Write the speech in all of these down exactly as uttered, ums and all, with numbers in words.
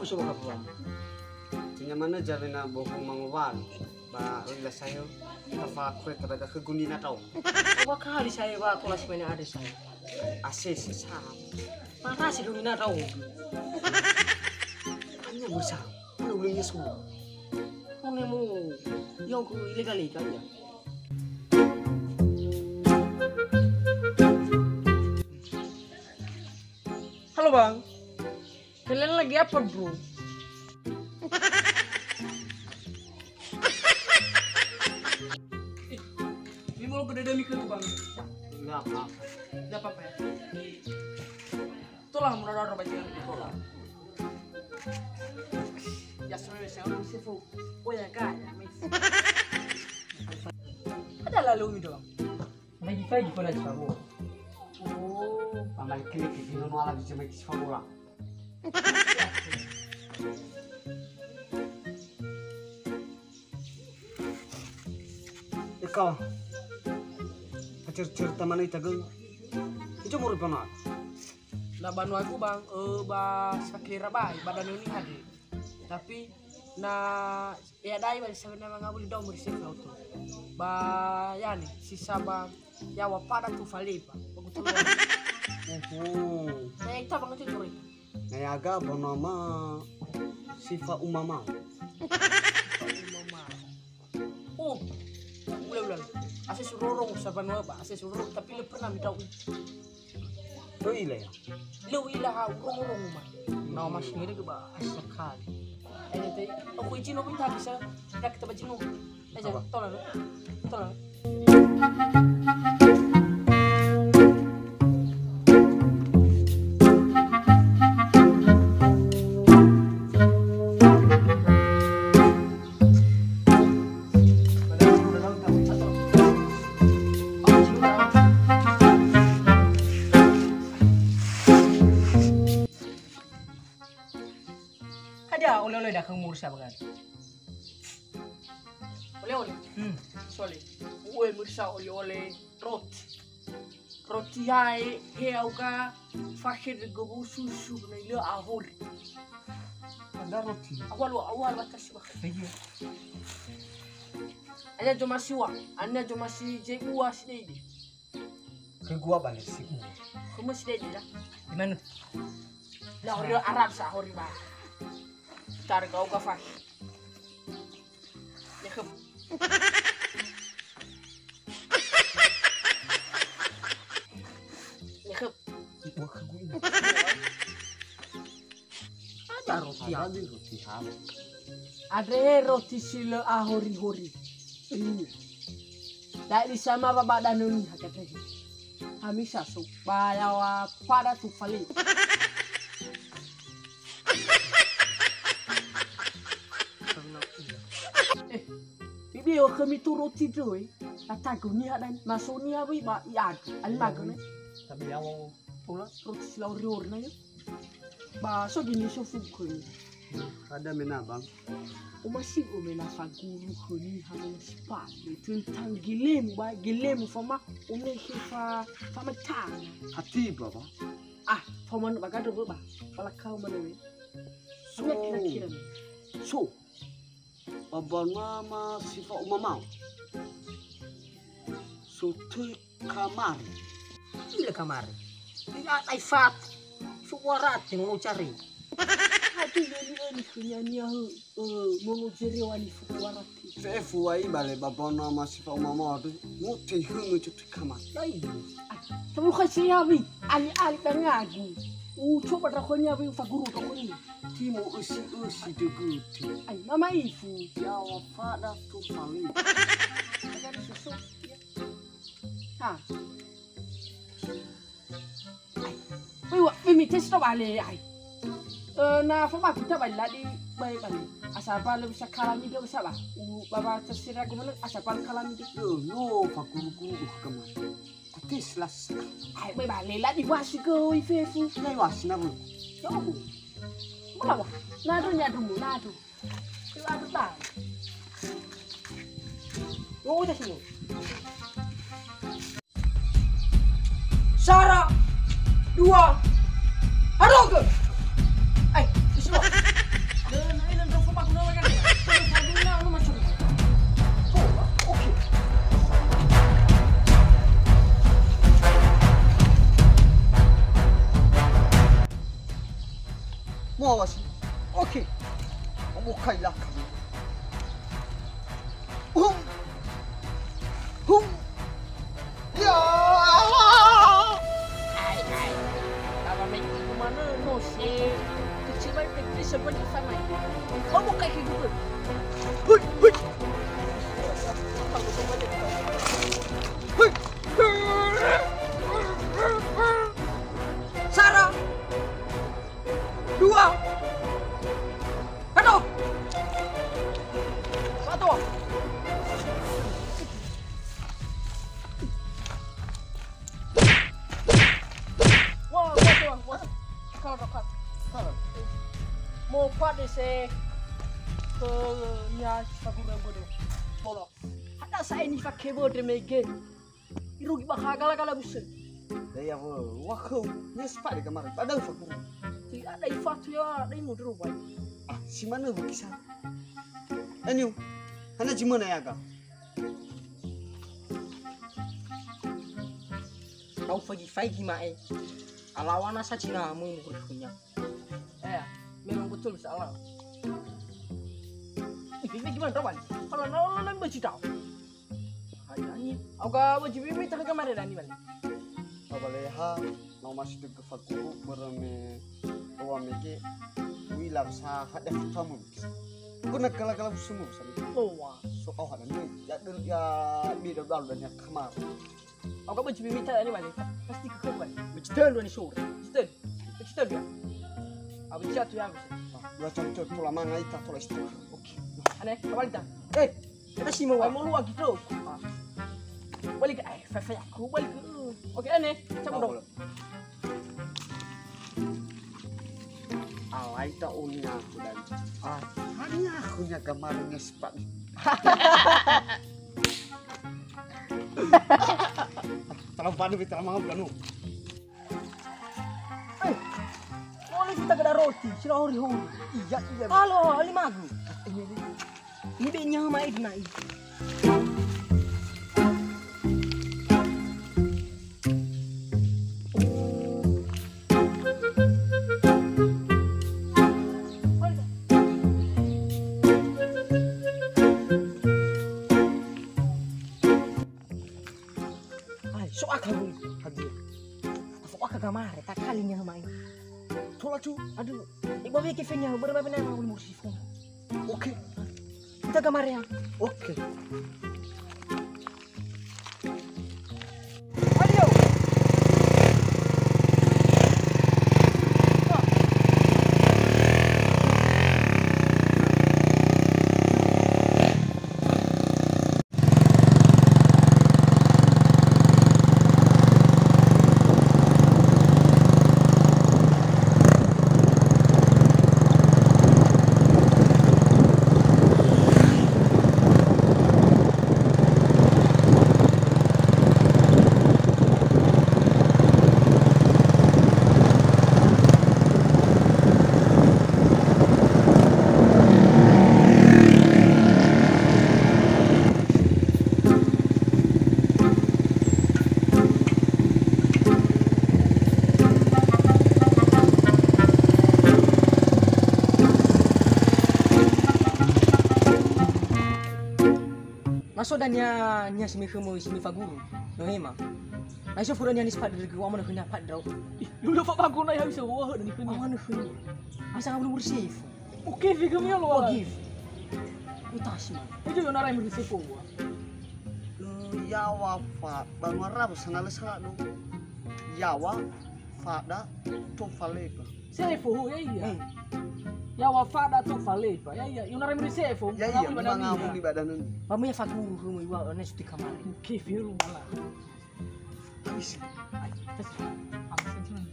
So bakha bua. Nya mana jarina bohu mangowal. Ba oi la sayo. Tafa kue tadaga ke gunina tau. Wa kali saya wa kola si mena ada saya. Ase sesa. Parasi gunina tau. Hanya musa. Anu ulun Yesu. Kone mu. Yo ku ilegal-legal ya. Halo, Bang. Kalian lagi apa, Bro? Eh, ini mau ke dada mikir, Bang. Enggak apa-apa. Enggak apa-apa ya. Tola mura daro bajingan tola. Ya, sorry, saya orang sifo. Oh ya, gaya, mis. Ada lalu mi doang. Lagi pagi pernah sepak bola. Oh. Pamali klik di nono ala bisa main sepak bola. Eka. Cerita mana ita, Gung? Itu murid pernah. Na banuagu, Bang, eh, ba Sakera bai, ba Danau Niha de. Tapi na ya dai ba sabe na mangawuli dau muri sefa oto. Ba yani, sisa ba yawa pada tu faleba. Bagus tu. Oho. Saya ita Bang itu curi. Na yaga ba nama Sifa Umama. Umama. Oh, ulang-ulang. Ase surorong sabanua ba, ase surorong, tapi le pernah mitau. Lo ila ya? Lo ila ha urong-urong uma. Nama masih ngede ke ba, asa kali. Eh, te, aku izin aku tak bisa, tak kita bajinu. Aja, tolong. Tolong. Hadia ole-ole dakhö mursa bagan. Ole-ole. Hmm. Sole. Ue mursa ole-ole roti. Roti yae he auga fakhe de gobu susu na ilö ahori. Ada roti. Awal wa awal batas wa. Iya. Anya jomasi wa, anya jomasi je ua sidede. Khögu ba le si ua. Khöma sidede la. Di mana? La hori Arab sa hori ba. Tar gau gafa. Nekhep. Nekhep. Wah, khögu ini. Ada roti hal. Ada roti hal. Ada roti si lö ahori-hori. Ini. Da'i sama ba Danau Niha katanya. Hamisa so. Ba yawa pada tu fali. Eh, bibi yo khömi tu roti doe. Tatago niha dan maso niha wi ba i adu. Ani mago ne. Tapi yawa Pula roti si la'ori-ori na yo. Ba so gini so fuku ni. Ada mena, Bang. Omasi omena faguru khöni ha mena sipatu. Tentang gelemu ba, gelemu fama, omena he fa, fama tana. Hati ba, ba. Ah, fama ba gado ba. Fala kau mana we. So. Kira-kira. So. Ba banua ma Sifa Umamao. So töi kamari. Ila kamari. Ila tai fat. So warati ngono cari. Hati yoni yoni kunyania hu. Eh, ngono jere wani fu warati. Fefu wai bale ba banua ma Sifa Umamao tu. Mo te hu mo cuti kamari. Ai. Tamu khasi yawi. Ali ali tangagu. U coba drakonia wi faguru drakonia. Timo ösi-ösi dögötö. Ai, mama ifu. Yawa fada tofali. Ada di susu. Ha. Ai. Wei, wa, wei, mi tes to bale, ai. Eh, na fama kuta bale ladi, bai, bale. Asal bale bisa kalami dia bisa, ba. U, baba terserah gimana, asal bale kalami dia. Yo, no, faguru-guru, uh, kemana? Kutis las. Ai, bai bale la di wasi göi fefu. Lai wasi na bu. Yo. Mala wa. Nadu, nadu mu, nadu. Yo, adu ta. Yo, udah sini. Sara. Dua. Aroge. Ai, isi wa. Terbalik sama. Oh, buka ke gubernur. Hui, hui. Hui. Sara. Dua. Satu. Satu. Wah, wah, wah, wah. Kal, kal. Kal. Mo pade se ke nya fagura bodo. Polo. Hada sa ini fake bodo mege. Irugi ba ha gala-gala buse. Dai ya wo, wa kheu, nya sepade kamar. Pada fagura. Ti ada ifatu ya, ada imu dulu bai. Ah, si mana bukisa? Eniu, hana jimana ya ga? Au faigi-faigi ma'e. Alawana sa cina mu mukuri khunya. Eh, memang betul bisa Allah. Ih, ini gimana, Wan? Kalau nol, nol, nol, baju tau. Hai, ani. Au ga baju bimi tak kemarin, ani, Wan. Abaleha, no masih deg faguru, bereme, owa mege, wila sa hada fitamu. Guna kala-kala busumu, sami. Oh, wah. So, au hada ni, ya, ya, beda dalu dan ya kamar. Au ga baju bimi tak, ani, Wan. Pasti ke kau, Wan. Baju telu, ani, sore. Baju telu. Baju telu, ya. Abu jatuh, ya, bisa. Dua jam tu, tola manga ita, tola istilah. Oke. Ane, kembali dah. Eh, Kita sih mau. Mau lu lagi tuh. Balik, eh, Fefe aku balik. Oke, ane, cabut dong. Alai ta uni aku dan. Ah, hanya aku nya kemarin ngespat. Terlalu panik, terlalu mau, belum. Eh, boleh kita kena roti, sila hori-hori. Iya, iya. Halo, limagu. Ini, ini. Ini be nyawa maid na'i. Ai, so aka hui. Hadir. So aka gamare, tak kali nya mai. Tola cu. Aduh, ibu bikin fenya, berapa nama umur si phone? Oke. Kita gamare ya. Oke. Ayo. Na so dania niha si mikhömö si mifaguru, no hema. Na iso fura niha nispada dege wama no khönia padra. Ih, lu lu fa bagu na ya bisa wa hö ni khönia. Wama no khönia. Bisa ngabulu ngurus safe. Oke, fi khömi lo. Oke. Utasi man. Itu yo narai ngurus safe wa. Lu yawa fa, ba ngara sana le sala do. Yawa, fada, to faleba. Sefo, ya iya. Hmm. Yawa fada to faleba. Ya iya, yuna remri sefo. Ya iya, manga mu di badan ini. Ba mu ya fakuru humu iwa ne suti kamari. Oke, firu mala. Habis. Ai, terus. Habis, terus.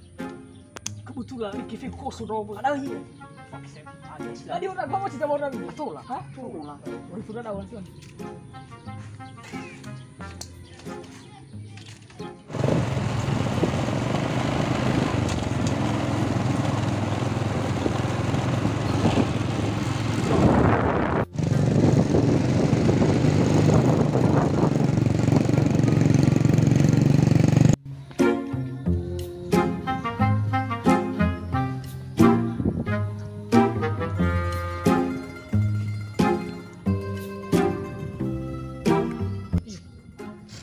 Kebetulan di kifi kosu dobo. Ada iya. Tadi orang gua mau cerita orang. Betul lah. Hah? Betul lah. Udah sudah dawan sih.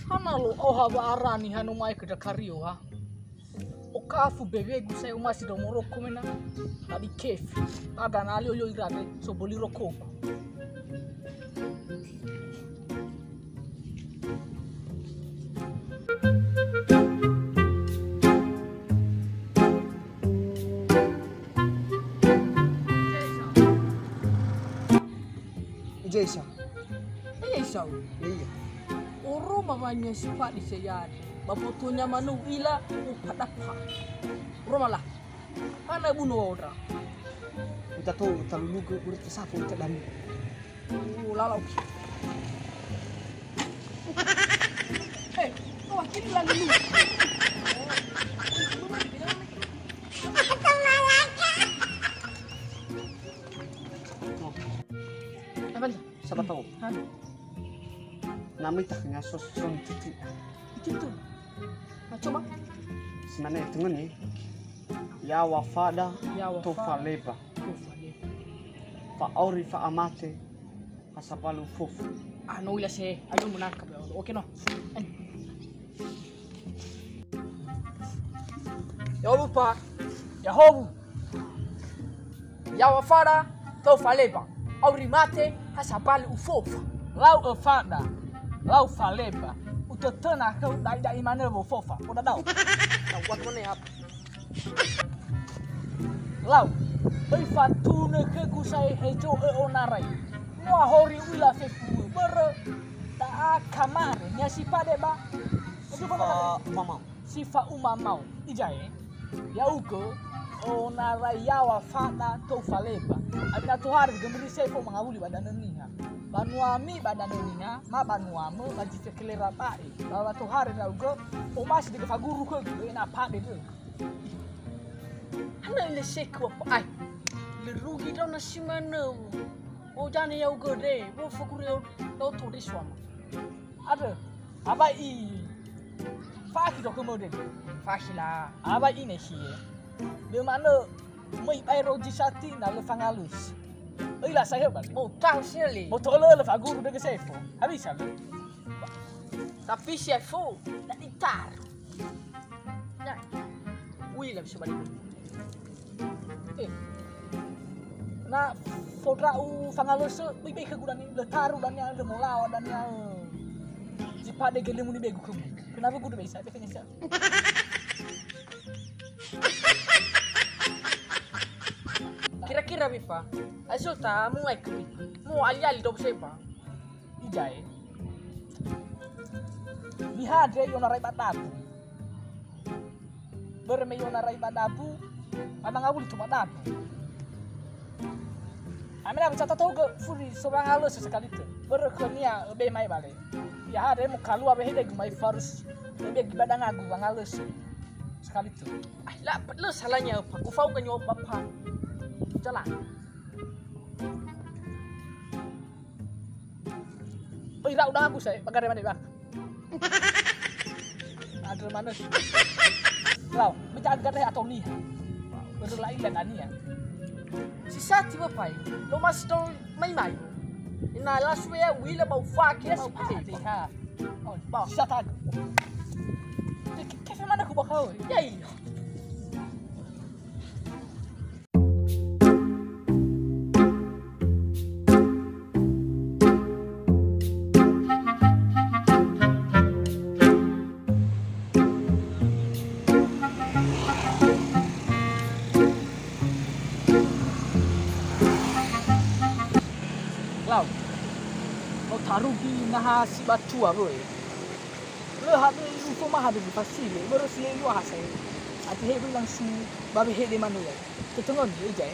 Hana lo oha wa'ara niha no mai khö ndra kario ha. O Kafu bewegu sai umasi do moroko mena. Tadi kefu. Aga na alio-lio irabe, so boli rokoku. Ijesa. Ijesa. Iya. Oroma wanya sifadi seyadi. Bapotonya manu ila upadapa. Oroma lah. Ana buno wa'ondra. Uta to, uta lulugu, uta safu, uta dami. Oh, lalau. Eh, oh, kini lalu. Apa nih? Siapa tahu? Hah? Namanya tak ngasos son titi. Itu tuh. Nah, coba. Semane tengen ni. Yaŵa fada, yaŵa tofa fada, leba. Tofa leba. Fa'auri fa'amate, ha sabalu fofu. Ah, no ila se, ayo menangkap ya. Oke, no. Yaŵa lupa. Yahowu. Yaŵa fada, tofa leba. Auri mate, ha sabalu ufofa. Lau öfada, lau faleba. Utötöna khöu da'i-da'i manö wofofa. Oda dao. Tahu kuat mana ya? Lau, öi fatunö khögu sa'ae hezo ö'onarai. Mua hori uila fefu börö, da'a kamare, nia sipade ba. Sifa umamau. Sifa umamau. Ijae, ya'ugö, ö'onarai yaŵa fada tofa leba. Abi na tohare gömöri sefo mangawuli ba danö niha. Banuami ba danö niha, ma banuamö, ba zi fekelera ba'i. Ba wa tohare ndra'ugö, omasi dege faguru khögu, ena'ö pade dödö. Hana ile seku apa ai. Lö rugi ndra'o na si manö. O jane ya'ugö de, wo faguru ya'o, ya'o to de suama. Andrö, abai i. Fakhi do khömö de. Fakhi la. Abai i ne sie. Lö manö, möi baero zi sati na lö fangalösö. Öi la sahe bali. Mo tahu seli. Mo to'ö lö faguru dege sefo. Habisa lö. Tapi sefo, na itaru. Ya. Ui, la bisa balik. Eh. Na fo ndra'u fangalösö, böi-böi khögu dania, lö taru dania, lö molaŵa dania. Zi pade gelemuni begu khögu. Kenapa gudu bisa? Biasanya siap. Kira-kira, Bipa, aso ta mulai ke Bipa. Mo ali-ali do seba. Ijae. Niha andre i'onarai ba dabu. Börö me i'onarai ba dabu, ba mangawuli to ba dabu. Amena bisa tatogö furi so wangalösö sekali tö. Börö khönia öbe mai bale. Ya andre mo kalua wehedegu mai farus. Öbe gibadangagu wangalösö sekali tö. Ah, la, lö salahnya apa? Ufau kan yo apa? Jalan. Oi, ra'u dagu sa'ae, bagare mane ba. Andrö manö. Lau, mita andrö atau niha. Baru lain dan ania. Si sati bapai, lo mas dol mai mai. Ina lasu ya wila bau fake ya si pati. Ha. Oh, bau. Si sati. Ke-, ke-, ke mana ku bakau? Ya iya. Lau, no tarugi naha si batua wöi. Lö hadö ifo ma hadö fasile, börö si lö lua hasai. Ati he langsung ba wehede manö ya. Tötöngöni, ijae.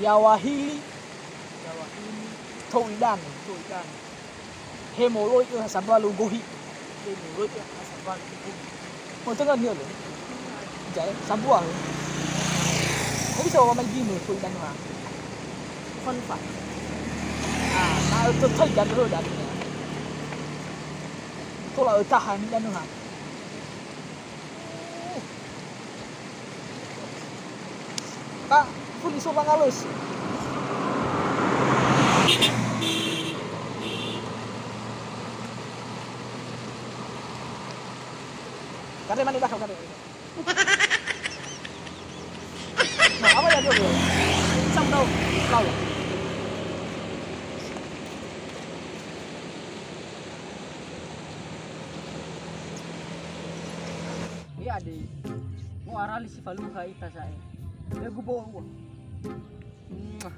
Yaŵa hili. Yaŵa hili. To'i danö. To'i danö. He moloi'ö ha sabalu gohi. He moloi'ö ha sabalu gohi. Mo töngöni lö. Ijae, sambua. Ko bisa wa mai gini to'i danö ha. Fun fact. Ah, na tötöi danö danö. Tola ötahan danö ha. Ka, fuli so wangalösö. Kade mane bakal kade. Nah, apa ya, Bro? Sam tau. Lau. Iya, Dek. Mau arali si faluha ita sa'e. Ya, gua bawa uang. Muah.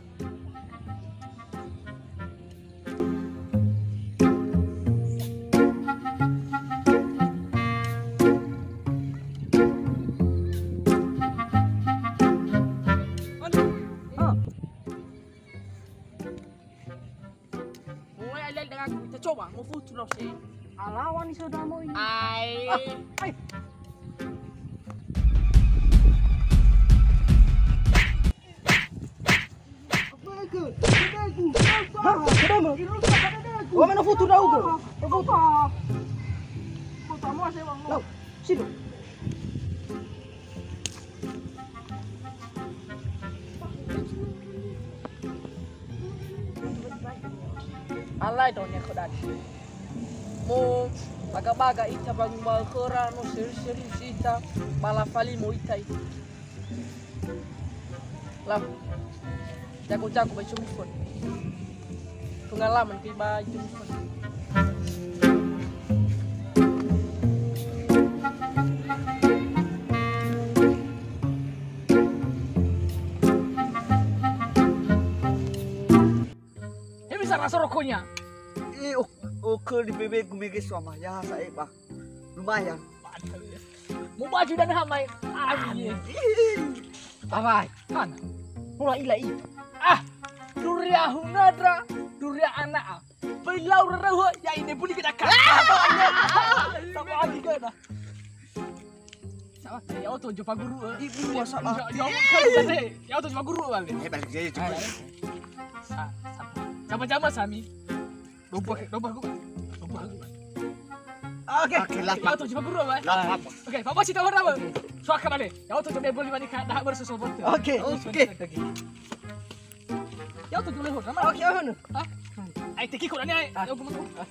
Mulai alai dengan aku, kita coba, mau foto nau se. Alawan ni saudaramu ini. Ai. Ah, ai. Apa ke? Apa aku? Apa? Hah? Kenapa? Ini rusak apa aku? Wa mana foto nau ke? Apa? Foto. Foto mau saya, Bang. Lau, sini. Alai done khöda. Mo baga-baga ita ba nguma'ö khöra, no serius-serius ita, ba lafalimo ita. Lau. Jago-jago ba iso mufon. Pengalaman ke ba iso mufon. He bisa rasa rokoknya. Eh, oh, oh, ke di bebe gumege suama. Ya, saya, Bang. Lumayan. Mau baju dan hamai. Amin. Amin. Awai, mana? Mula ila ita. Ah, duria hunadra, duria ana'a. Bailau rarauha, ya ini buli kita kah. Sama lagi kena. Sama, ya oto jo paguru. Ibu masa ya, ya, ya oto jo paguru balik. Eh, balik saya juga. Sama-sama sami. Dompa, dompa aku, Pak. Dompa aku, Pak. Oke. Oke, lah. Ya, oto coba guru, Pak. Lah, apa? Oke, Pak Bos, kita warna, Pak. Suaka balik. Ya, oto coba beli manika, dah baru sesuatu. Oke. Oke. Ya, oto coba lehor, nama? Oke, oh, no. Hah? Ai, teki kok, ini, ai. Ya, oto coba.